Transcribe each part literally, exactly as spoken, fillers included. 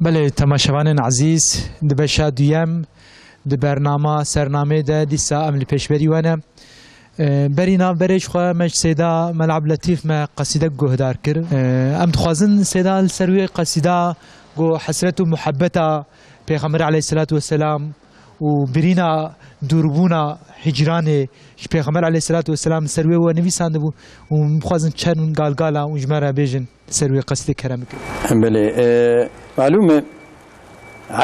Belê, temaşevanên ezîz, di beşa duyem, di bernama Sernamê de dîsa em li pêşberî we ne. E, berî navberê ji xwe me ji Seyda Mela Ebdulletîf me qesîdek guhdar kir. E, em dixwazin Seyda li ser wê qesîda ku hesret û muhebbeta Pêxemberê aleyhisselatu vesselam û birîna dûrbûna hicranê ji Pêxember aleyhisselatu vesselam li ser wê we nivîsandibû û em dixwazin çend galgala û ji me re bêjin. Ser wê qesdê kerem bikin. Belê, e, malûm e,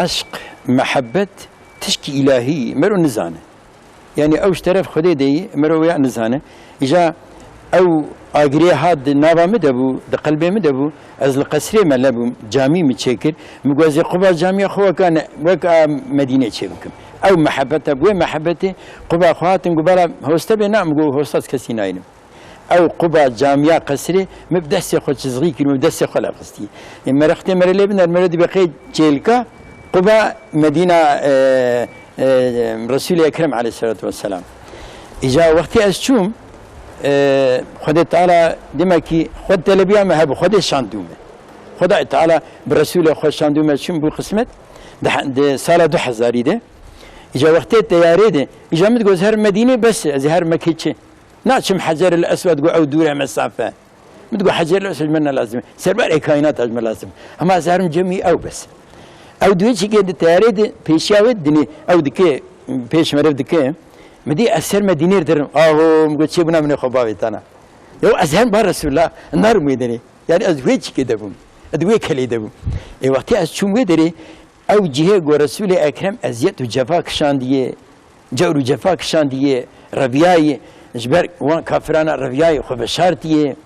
eşq, mehebbet, tişkî îlahî, mero nizane. Yani ew ji teref Xwedê de yî, mero wê nizane. Îja ew agirê hat di nava min de bû, di qelbê min de bû, ez li qesrê me nebûm, camî min çêkir, min got ez ê quba camiya xwe weka ne, weka Medînê çê bikim. Ew mehebbeta, bi wê mehebbetê quba xwe hatim, got bala hoste bê, na, min got hosta ez kesî nayînim. Ew quba camiya qesrê min bi destê xwe çizgî kir, min bi destê xwe levxistî. Ê, merextê mere lê biner, mere dibe qey çêlka quba Medîna, e, e, Resûlê Ekrem aleyhisselatu vesselam. Îca wextê ez çûm, e, Xwedê Teala demekî xwe telebiya me hebû, Xwedê şandû me. Xwedê Teala bi Resûlê xwe şandû me çûm bû qismet, di, di sala du hezarî de. Îca wextê teyarê de, îca min digot ez her Medînê bes, ez her Mekê çi. Naçim Heceril Eswed, got ew dûr e mesafe. Min digot Heceril Eswed ji min ne lazim e. Serberê kaînata ji min lazim e. Hema ez herim cemî ew bes. Ew duê çîkê di teyarê de pêşiya wê dinê ew dike, pêş meriv dike. Min dî ez ser Medînê dirim. Aho, min got çêbûna min ê xwe bavêtana. Yo ez herim ba Resulullah, narim wê derê. Yani ez wê çîkê de bûm. Ez wê kelê de bûm. Ê wextê ez çûm wê derê, ew cihê ku Resûlê Ekrem eziyet û cefa kişandiye, cewr û cefa kişandiye, reviyayê, ji ber wan kafirana reviyayê xwe veşartiye,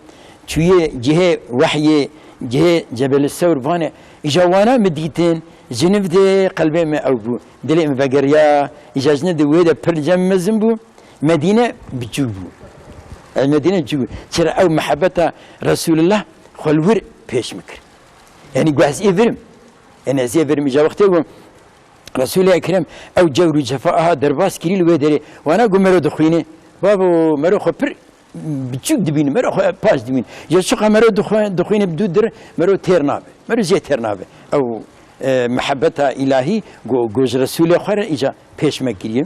çûye cihê wehyê, cihê Cebelê Sewr vane, îja wana min dîtin, ji niv de qelbê min ew bû, dilê min vegeriya, îja ji niv de wê de pir cem mezin bû, Medîne biçûk bû. Ez Medîne biçûk bû. Çira ew mihebeta Resûlullah xwe li wir pêş min kir. Yanî got ez ê virim. Yanî ez ê virim. Îja wextê ku Resûlê Ekrem ew cewr û cefa aha derbas kirî li wê derê. Wana ku mero dixwîne. Babo, mero xwe pir biçûk dibîne, mero xwe paş dibîne. Ya çiqa mero dixwe-, dixwîne bi dû dir, mero têr nabe. Mero jê têr nabe. Ew, e, mihebeta îlahî ku, ku ji Resûlê xwe re îca pêş me kiriye.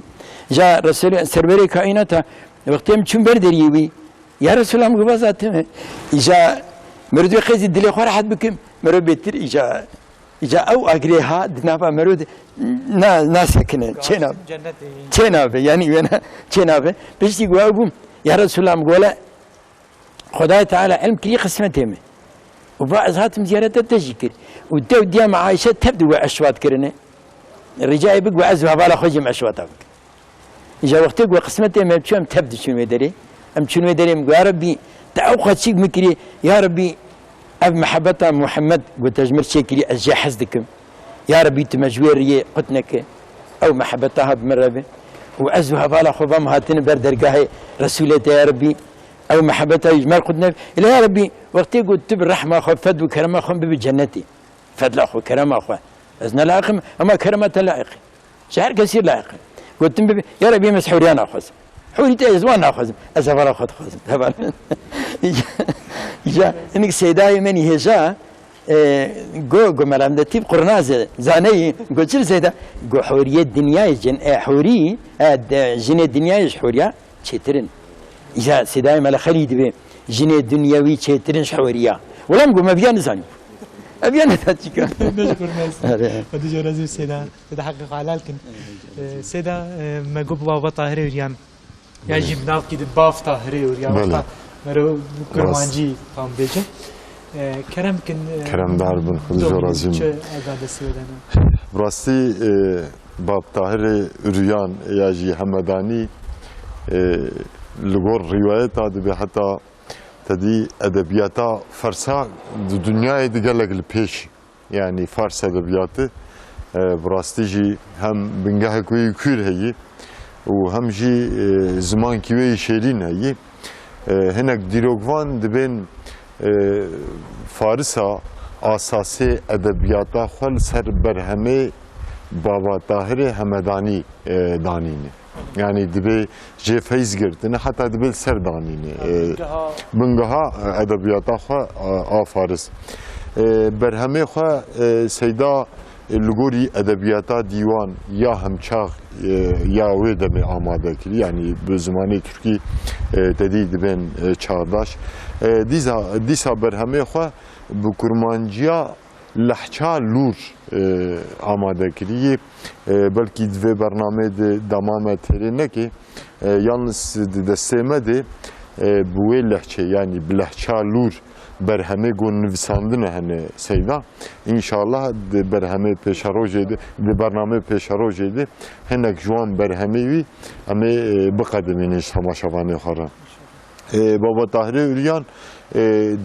Ja Resûlê serberê kaînata wextê em çûn ber deriyê wî. Ya Resûlullah, min got baza tune. Îca mero dibê qey zî dilê xwe rehet bikim. Mero bêtir îca Îca ew agirê ha di nava mero de na-, nasekine, çênabe. Cennetê. Çênabe, yanî wêna çênabe. Piştî ku ew bûm, ya Resulallah, min got, Xwedayê Teala ilm kirî qismetê min. Û va ez hatim ziyareta te jî kir. Û te û diya me Ayşe tev di we eşwat kirine. Ricayê bik we ez û hevala xwe jî em eşwata bikin. Îja wextê ku qismetê me çû, em tev diçûn wê derê. Em çûn wê derê, em got, Ya Rebbî, te ew qet çîk min kirî, ya Rebbî, ev mihebeta Muhammed ku te ji min çêkirî, ez jê hez dikim. Ya Rebbî, tu me ji wê riyê qut neke. Ew mihebeta ha bi min re be. Û ez û hevala xwe vam hatine ber dergahê Resûlê te, ya Rebbî, ew mihebeta wî ji me re qut nebe. Îla ya Rebbî, wextê ku tu bi rehma xwe, fedl û kerema xwe bibî cennetê. Fedla xwe, kerema xwe. Ez ne layiqim, ema kerema te layiq e. Ji her kesî layiq e. Gotin bibe, ya Rebî, em ez hûriya naxwazim. Hûrî te ez wan naxwazim. Ez hevala xwe dixwazim. Heval. Ya, hinek Seydayê menî hêja, e, go, go Mela Ebdulletîf qurnaze, zaneyî, go çi Seyda? Go hûriyê dinyayê cin, e, hûrî, e, de, jinê dinyayê ji hûriya çêtir in. Îja Sêdayê Mele Xelî dibê, jinê dinyewî çêtir in ji heweriya. Wela min got, me viya nizanî. Ev ya ne ta çîka? Ne ji kurmez. Erê. Xwedî ji rezî Sêda, Sêda heqê xwe helal kin. Ee, Sêda, e, me got bi baba Tahirê Uryan. Ya jî bi navkî di bav Tahirê Uryan. Belê. Wexta mero kurmancî tam bêje. Ee, kerem kin, e, Keremdar bin, Xwedî ji we razî bin. Çi erdan destê we dene? Bi rastî, e, Bab Tahirê Uryan ya jî Hemedanî, e, li gor rîwayeta dibe heta te dî edebiyata Farsa di dinyayê de gelek li pêş, yanî Fars edebiyatı, e, bi rastî jî hem bingehek wê yî kûr heyî û hem jî, e, zimankî wê yî şêrîn heyî. E, hinek dîrokvan dibên, e, Farisa asasê edebiyata xwe li ser berhemê Baba Tahirê Hemedanî, e, danîne. Yanî dibê jê feyz girtine, heta dibê li ser danîne. E, bingeha, bingeha, e, edebiyata xwe, e, a Faris. E, berhemê xwe, e, Seyda, e, li gorî edebiyata dîwan ya hemçax, e, ya wê demê amade kirî, yanî bi zimanê tirkî, e, te dî dibên, e, çağdaş. E, dîsa, dîsa berhemê xwe bi kurmanciya lehça Lûr, e, amade kirî. E, belkî di vê bernameyê de dema me têrê neke, e, yalnız di destê me de, e, bi wê lehçe, yanî bi lehça Lûr berhemê ku nivîsandine hene Seyda. Înşallah di berhemê pêşerojê de, di bernameyê pêşerojê de hinek ji wan berhemê wî em ê, e, biqedimînin ji temaşevanê xwe re. E, Baba Tahirê Uryan, e,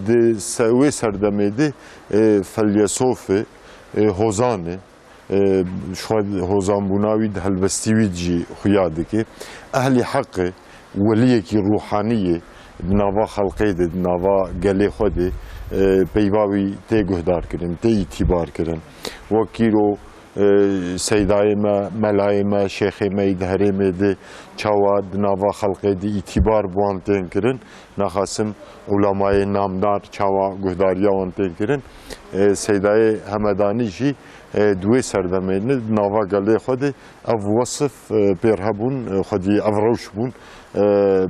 di se-, wê serdemê de, e, felyesofê, e, hozan e. E, ji xwe hozanbûna wî di helbestî wî de jî xuya dike. Ehlî heq e, weliyekî ruhanî ye, di nava xelqê de, di nava gelê xwe de, e, peyva wî tê guhdar kirin, tê îtîbar kirin. Wek îro, e, seydayê me, melayê me, şêxê me yî di herêmê de çawa di nava xelqê de îtîbar bi wan tên kirin, naxasim ulemayê namdar çawa guhdariya wan tên kirin. E, Seydayê Hemedanî jî, e, di wê serdemê de di nava gelê xwe de ev wesif, e, pêr hebûn, e, xwedî ev rewş bûn. E,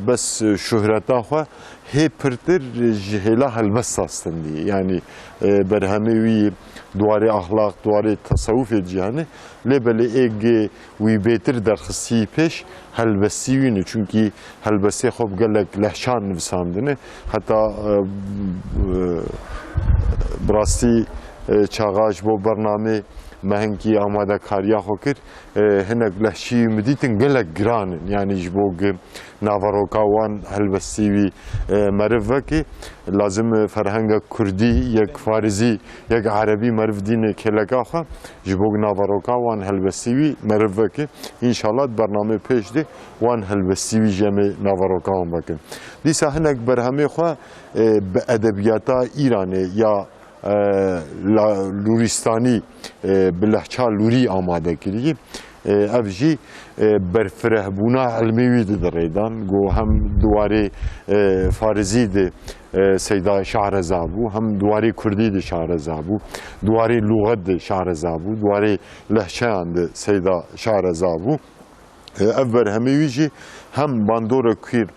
bes şuhreta xwe hê pirtir ji hêla helbesta stendî. Yanî, e, berhemê wî di warê axlaq, di warê tesewufê de jî hene. Lê belê ê gê wî bêtir derxistî pêş helbestî wî ne. Çunkî helbestê xwe bi gelek lehçan nivîsandine. Heta, e, e, bi rastî, e, çaxa ji bo bernamê me hinkî amadekariya xwe kir. E, hinek lehçî min dîtin gelek giran in. Yanî ji bo gi-, naveroka wan helbestî wî, e, meriv vekê. Lazim e ferhenga kurdî, yek farizî, yek erebî meriv dîne kêleka xwe. Ji bo naveroka wan helbestî wî meriv vekê. Înşallah di bernameyê pêş de wan helbestî wî jî em ê naveroka wan vekin. Dîsa hinek berhemê xwe, e, bi edebiyata Îranê ya e, la-, Lûristanî, e, bi lehça Lûrî amade kirî. E, ev jî, e, berfirehbûna ilmî wî dide rêdan. Ku hem di warê, e, farizî de, e, Seyda şareza bû, hem di warê kurdî de şareza bû, di warê lûxet de şareza bû, di warê lehçeyan de Seyda şareza bû. E, ev berhemê wî jî hem bandorek kûr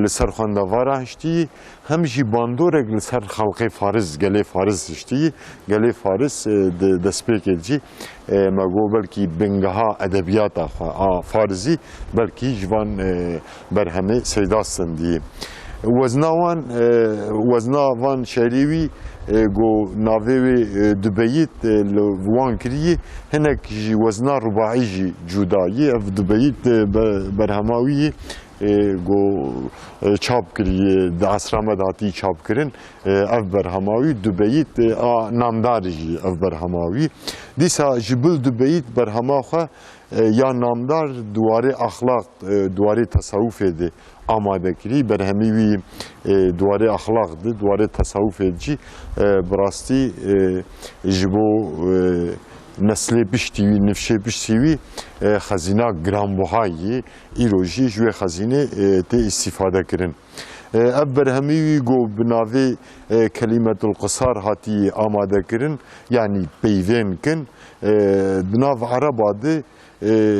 li ser xwendevara hiştiyî, hem jî bandorek li ser xelkê Faris, gelê Faris hiştiyî. Gelê Faris, e, di destpêkê de jî, e, me got belkî bingeha edebiyata xwe a Farizî belkî ji van, e, berhemê Seyda stendiyê. Wezna wan, e, wezna van şerî wî, e, ku navê wê, e, dubeyît, e, li wan kirî, hinek ji wezna rubaî jî cuda yî. Ev dubeyît, e, be-, berhema wî yî, e, ku, e, çap kiriye, di esra me de hatî çap kirin. E, ev berhema wî dubeyît, e, a namdar jî ev berhema wî. Dîsa ji bil dubeyît berhema xwe, e, ya namdar di warê axlaq, e, di warê tesewufê de amade kirî. Berhemî wî, e, di warê axlaq de, di warê tesewufê de jî, e, bi rastî, e, ji bo, e, neslê piştî wî, nifşê piştî wî, e, xezîna giranbuha yî. Îro jî ji wê xezînê, e, tê îstîfade kirin. E, ev berhemî wî ku bi navê, e, Kelîmetul Qisar hatî amade kirin, yanî peyvên kin, e, di nav ereba de, e,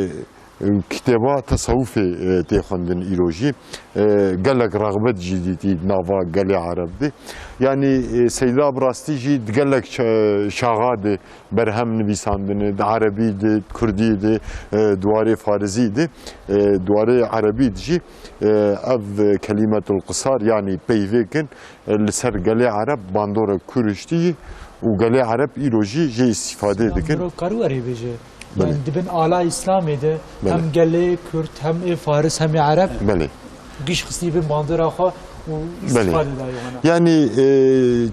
kitêba tesewufê, e, tê xwendin îro jî. E, gelek rexbet jî dîtî di nava gelê ereb de. Yanî, e, Seyda bi rastî jî di gelek ça-, çaxa de berhem nivîsandine, di erebî de, di kurdî de, e, di warê farizî de, e, di warê erebî de jî, e, ev Kelîmetul Qisar, yanî peyvê kin, e, li ser gelê ereb bandorek kûr hiştiyî û gelê ereb îro jî jê îstîfadê dikin. Miro karî werê bêje. Belê. Yanî di bin ala Îslamê de Belê. hem gelê Kurd, hem ê Faris, hem ê Ereb Belê. giş xistî bin bandora xwe û Belê. îstîfade dayê wana. Yanî, e,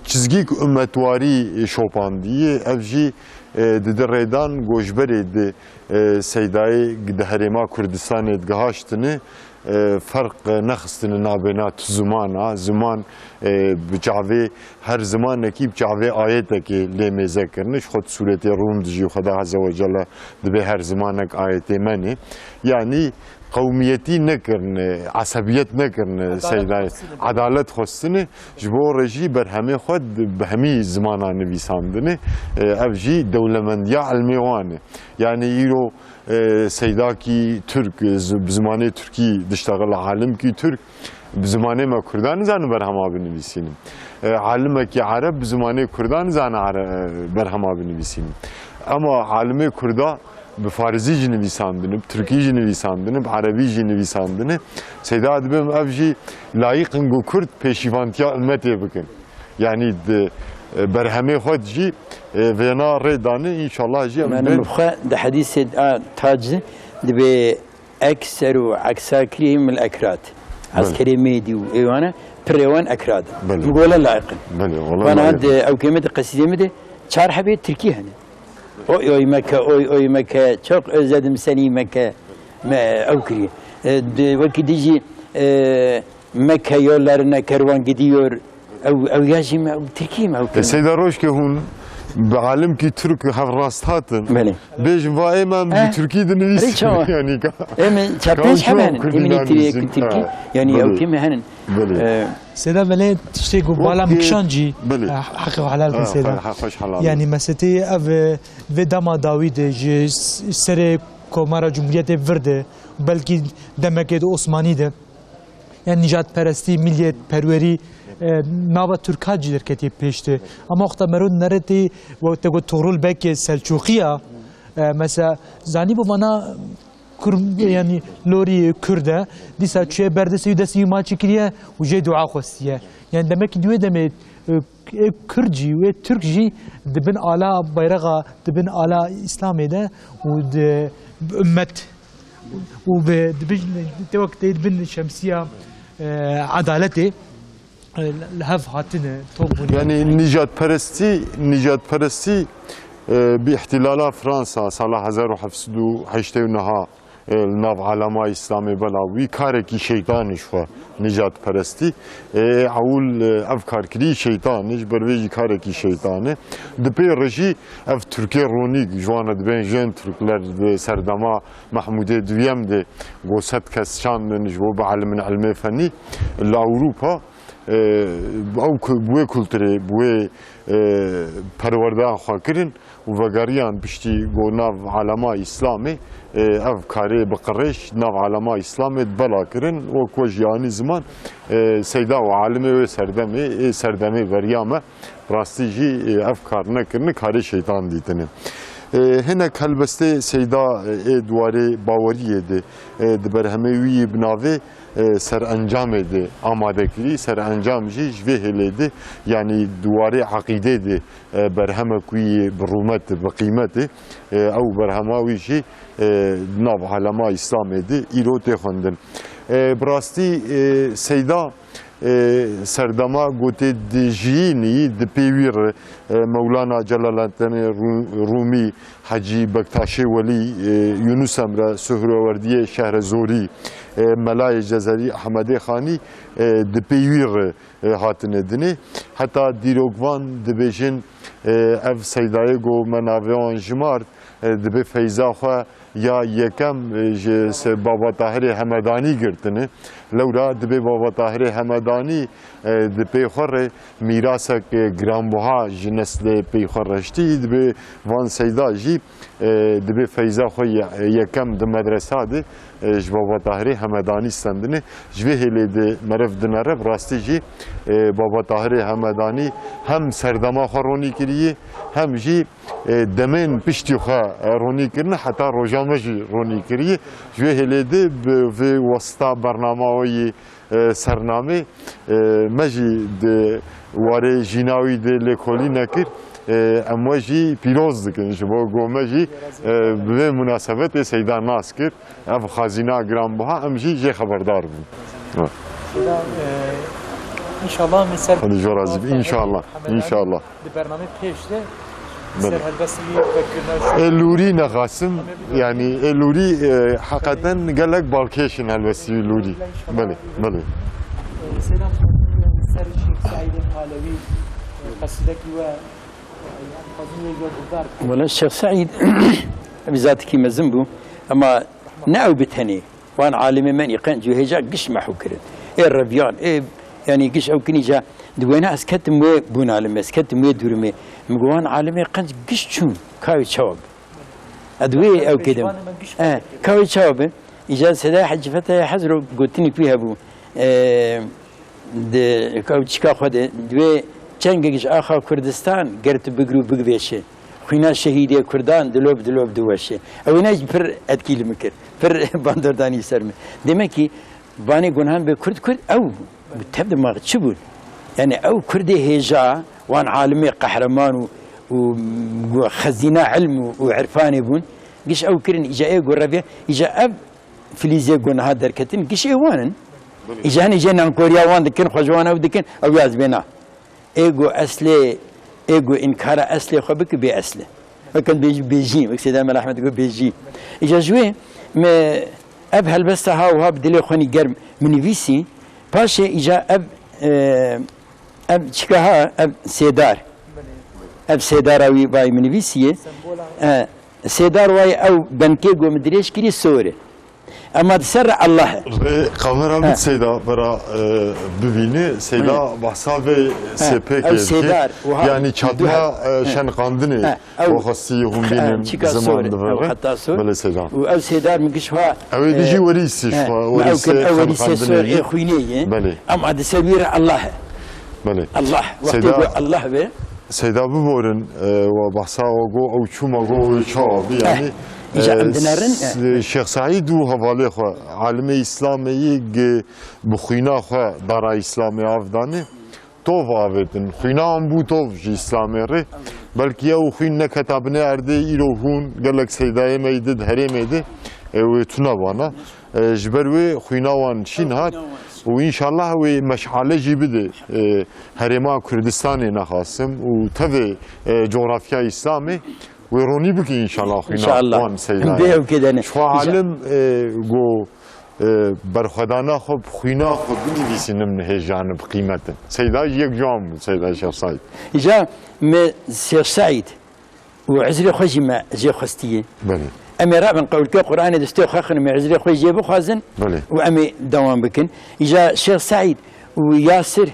çizgîk ummetwarî şopandiyê, ev jî E, di di rêdan goşberê di, e, Seydayê di herêma Kurdistanê digihaştine, e, ferq nexistine nabêna tu zimana. Ziman, e, bi çavê her zimanekî bi çavê ayetekê lê mêze kirine. Ji xwe di sûretê Rûm de jî Xweda Azze ve Celle dibê her zimanek ayetê me ne. Yanî qewmiyetî nekirine, esebiyet nekirine Seydayê. Adalet xwestine. Ji bo re jî berhemê xwe di, bi hemî zimana nivîsandine. E, ev jî dewlemendiya ilmê wan e. Yanî îro, e, Seydakî Tirk, e, zi-, bi zimanê Tirkî diştexile, alimkî Tirk, bi zimanê me Kurdan nizane berhema binivîsînin. E, alimekî Ereb bi zimanê Kurdan nizane Ere-, e, berhema binivîsînin. Ema alimê Kurda bi Farisî jî nivîsandine, bi Tirkî jî nivîsandine, bi Erebî jî nivîsandine. Seyda dibêm ev jî layîq in ku Kurd pêşîvantiya ummetê bikin. Yanî di, e, berhemê xwe de jî, e, vêna rê dane, înşallah jî em Yanî bin. Bi xwe di hedîsê a tac de dibê ekser û eksakirî min ekrad. Belê. Eskerê mêdî û êwane pirê wan ekrad. Belê. Min gola layiq in. Belê, wala Bana layiq. Di ew kêmê de qesîdê min de çar hebê tirkî hene. Oy oy meke, oy oy meke, çok özledim seni meke. Me ew kiriye. E, di, wekî dijî, e, Mekke yollarına kervan gidiyor. Ew, ew ya jî me, ew tirkî me, ew E, kiriye. Seyda Rojke hûn bi alimkî Tirk hev rast hatin. Belê. Bêjin va ê me em Eh. Tirkî dinivîsin. Rê çawa? Yanî ka-, Ê me çar ka pênc hûn çawa hebên, Kurdî êmînî tiriyê nanivîsin? Tirkî. Ha, Yanî ew belê. Kêmê henin. Belê. E, Seyda belê tiştê ku bala min kişan jî, belê. Eh, heqê xwe helal kin Ha, Seyda. Ha, xweş helal. Yanî mesetê ev, e, vê dema dawî de ji s-, serê Komara Cumhuriyetê vir de, belkî demekê de Osmanî de, yanî nîjadperestî, milliyetperwerî, e, nava Tirka jî derketiye pêş de. Ama wexta mero nerê tê, wexta ku Tugrul Bekê Selçûqî ya, e, mesela zanî bi vana Kur, yanî lorî Kurd e, dîsa çûye ber destê wî, destê wî maçî kiriye û jê dua xwestiye. Yanî demek ki di wê demê, e, ê Kurd jî, wê Tirk jî di bin ala bayraxa, di bin ala Îslamê de û di, bi ummet û bi, di bin, tê wek tê di bin şemsiya, e, edaletê, e, li hev hatine, top bûne. Yanî nîjadperestî, nîjadperestî, e, bi îhtîlala Fransa sala hezar û heft sed û heştê û neh, e, li nav alema Îslamê bela wî karekî şeytanî ji xwe nîjadperestî. E, ewil, e, ev karkirî şeytanî, ji ber vê jî karekî şeytanî. Di pê re jî ev Tirkê ronîk, ji wan re dibên jên Tirkler di serdema Mehmûdê Duyem de go sed kes şandin ji bo bielimin ilmê fenî li Ewropa. E, ew ku-, bi wê kulturê, bi wê, e, perwerdeya xwe kirin û vegeriyan piştî ku nav alema Îslamê, e, ev karê bi qirêj nav alema Îslamê bela kirin, wek we jî anî ziman, e, seyda û alimê wê serdemê, ê serdemê beriya me, bi rastî jî, e, ev kar nekirine, karê şeytan dîtine. E, hinek helbestê seyda, e, ê di warê baweriyê de, e, di berhemê wî yî bi navê e, serencamê de amade kirî, serencam jî ji vê hêlê de, yanî di warê eqîdê de, e, berhemek wî yê bi rûmet e, bi qîmet e, e, ew berhema wî jî, e, di nav alema Îslamê de îro tê xwendin. E, bi rastî, e, seyda, e, serdema gotê dijînî di pê wî re, e, Mewlana Celaleddinê Rû-, Rûmî, Hecî Bektaşê Welî, e, Yunus Emre, Suhrewerdiyê Şehrezorî, e, Melayê Cezerî Ehmedê Xanî, e, di pêwî re, e, hatine dinê. Heta dîrokvan dibêjin, e, ev seydayê ku me navê wan jimart, e, dibê feyza xwe ya yekem, e, ji se-, Baba Tahirê Hemedanî girtine. Lewra dibê Baba Tahirê Hemedanî, e, di pê xwe re mîrasek, e, giranbuha ji neslê pey xwe reştî, dibê van seyda jî, e, dibê feyza xwe ye-, yekem di medresa de, e, ji Baba Tahirê Hemedanî stendine. Ji vê hêlê de meriv dinere, bi rastî jî, e, Baba Tahirê Hemedanî hem serdema xwe ronî kiriye, hem jî, e, demên piştî xwe, e, ronî kirine, heta roja me jî ronî kiriye. Ji vê hêlê de bi vê wesita bernama we yê e, sernamê, e, me jî di warê jîna wî de lêkolîne kir. E, em we jî pîroz dikin, ji bo ku me jî, e, bi vê munasebetê seyda nas kir. Ev xazîna giranbuha, em jî jê xeberdar bûn. Seyda, e, înşallah min ser Hadi jora zî, înşallah, înşallah. Di bernamê pêş de Ser helbestê wî vekirina şû. Ê Lûrî nexasim, yanî ê Lûrî, e, heqeten gelek balkêş in helbestî wî Lûrî. Belê, belê. Selam, ser Şêx Seîdê Palewî, e, qesîdekî we, e, xwezin wê guhdar. Wela Şêx Seîd bizatikî mezin bû, ema ne ew bi tenê. Wan alimê me nî qenc û hêja giş mehu kirin. Ê reviyan, ê, yanî giş ew kinî ca di wêna ez ketim wê bûna li me, ez ketim wê dûrimê. Min got, wan alimê qenc giş çûn, kawê çawa bi? Ez wê ew kê dem. E, kawê çawa bi? Îca Seyda Hecî Fetayê Hezro gotinî wî hebû. E, Di kawçika xwe de, di wê çengek ji axa Kurdistan ger tu bigir û bigivêşe. Xwîna şehîdê Kurdan dilop dilop diweşe. Ew wêne jî pir etkî li min kir. Pir bandor danî ser min. Demek ki vanê gunhan bê Kurd Kurd ew bû. Tev dimax çi bû? Yani ew Kurdê hêja, wan alimê qehreman û, û xezîna ilm û, û irfanê bûn. Giş ew kirin, îca ê gu reviya, îca ev filîzê ku niha derketin, giş ê wan in. Belê. Îja hinî jê nankoriya wan dikin, xwe ji wan ew dikin, ew ya ez bêna. Ê ku eslê, ê ku înkara eslê xwe biki bê esle. Weke bêjî, bêjî, wek Seyda Mela Ehmed got bêjî. Îja ji wê me ev helbesta ha wiha bi dilê xwe nî germ min nivîsî. Paşê îja ev, e, ev çika ha, ev sêdar. Ev sêdara wî vay min nivîsiye. E, sêdar wayê ew benkê ku min dirêj kirî sor e. Ema di ser re Allah e. Rê kamera bit Seyda bera, e, bibîne. Seyda bahsa vê sepêkê dike. Sêdar, wiha. Yani çatma, e, şenqandinê. Ew xwestî hûn bînin çika ziman sor, ew heta sor. Belê Seyda. Û ew sêdar min giş ha, ew ê dijî werîsî şwa, ew werîsê sor ê xwînê ye. Belê. Ema di ser wî re Allah e. Belê. Allah, wextê ku Allah be. Seyda biborin, e, we behsa we got, ew çûma got, wê çawa bî, eh, yanî, îja em dinerin, eh, Şêx Seîd û hevalê xwe, alimê Îslamê yî gi bi xwîna xwe dara Îslamê av danê, tov avêtin. Xwîna wan bû tov ji Îslamê rê. Belkî ew xwîn neketa binê erdê, îro hûn gelek seydayê me yî di herêmê de, e, wê tune bana. E, ji ber wê xwîna wan şîn hat û înşallah wê meşale jî bide, e, herêma Kurdistanê nexasim û tevê, e, cografya Îslamê wê ronî bike înşallah xwîna wan seyda. Bê ew kê dene. Ji xwe alim, e, go, e, berxwedana xwe bi xwîna xwe binivîsînim nihêjane bi qîmet in. Seyda jî yek ji wan bû, Seyda Şêx Seîd. Îja me Şêx Seîd û uzrê xwe jî me jê xwestiye. Belê. Em ê rabin qewlke Qur'anê destê xwe xin, em ê uzrê xwe jê bixwazin Belê. Û em ê dewam bikin. Îja Şêx Seîd û Yasir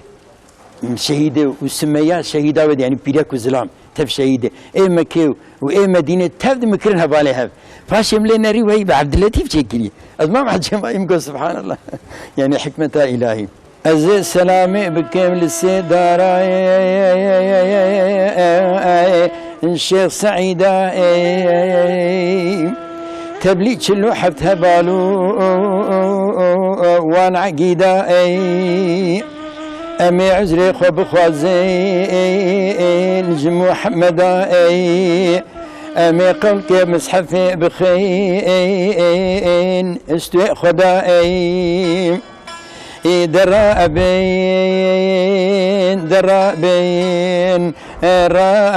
şehîdê û Sumeya şehîda wê de, yanî pîrek û zilam tev şehîdê. Ê Mekê û ê Medînê tev di min kirin hevalê hev. Paşê min lê nerî weyî bi Ebdilletîf çêkirî. Ez mam ecêbayî min got, Subhanallah. Yanî hikmeta îlahî. Ez ê selamê bikim li sê dara Şêx Seîda ê. Teblî çil û heft heval û wan egîda ê. Em ê uzrê xwe bixwazin ji Muhemmeda ê. Em ê qewlkê mishefê bixin stûyê Xweda ê. Ê de rabin, de rabin,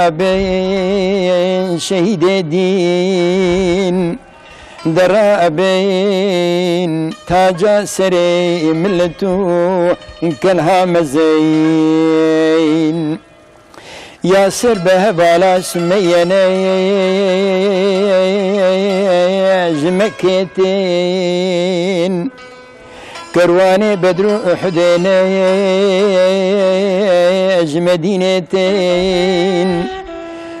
rabin şehîdê dîn. De rabin taca serê millet û kelha mezin. Yasir bi hevala Sumeyye ne ji Mekkê tên. Kerwanê Bedr û Uhudê ne ji Medînê tên.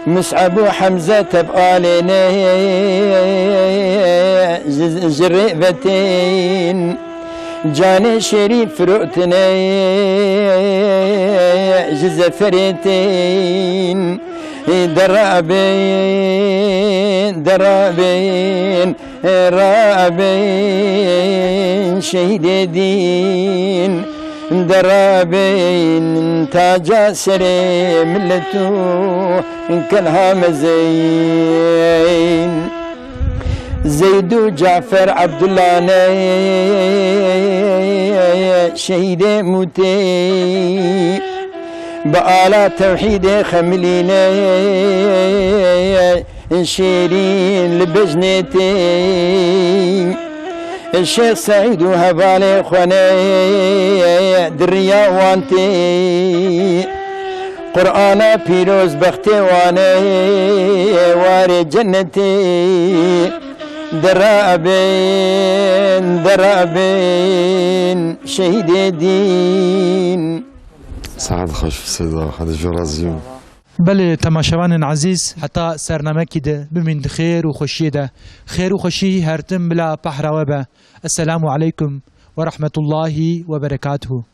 Mus'ab û Hemze tev alê ne ji, ji rê ve tên. Canê şêrî firotine ji zeferê tên. Derabin, derabin, rabin şehîdê dîn. Derabin taca serê millet û kelha mezin. Zeyd û Cafer Abdullah ne şehîdê Mûtê. Bi ala tewhîdê xemilîne, şêrîn li bejnê tê. Şêx Seîd û hevalê xwe ne, di riya wan tê. Qur'ana pîroz bextê wan e, warê cennetê. Derabin, derabin, şehîdê dîn. Saet xweş, Seyda, hadi ji razî. Belê, temaşevanên ezîz, heta sernamekî de bimîn di xêr û xweşiyê de. Xêr û xweşî her tim bila pehra we be. Esselamu aleykum ve rahmetullahi ve berekatuhu.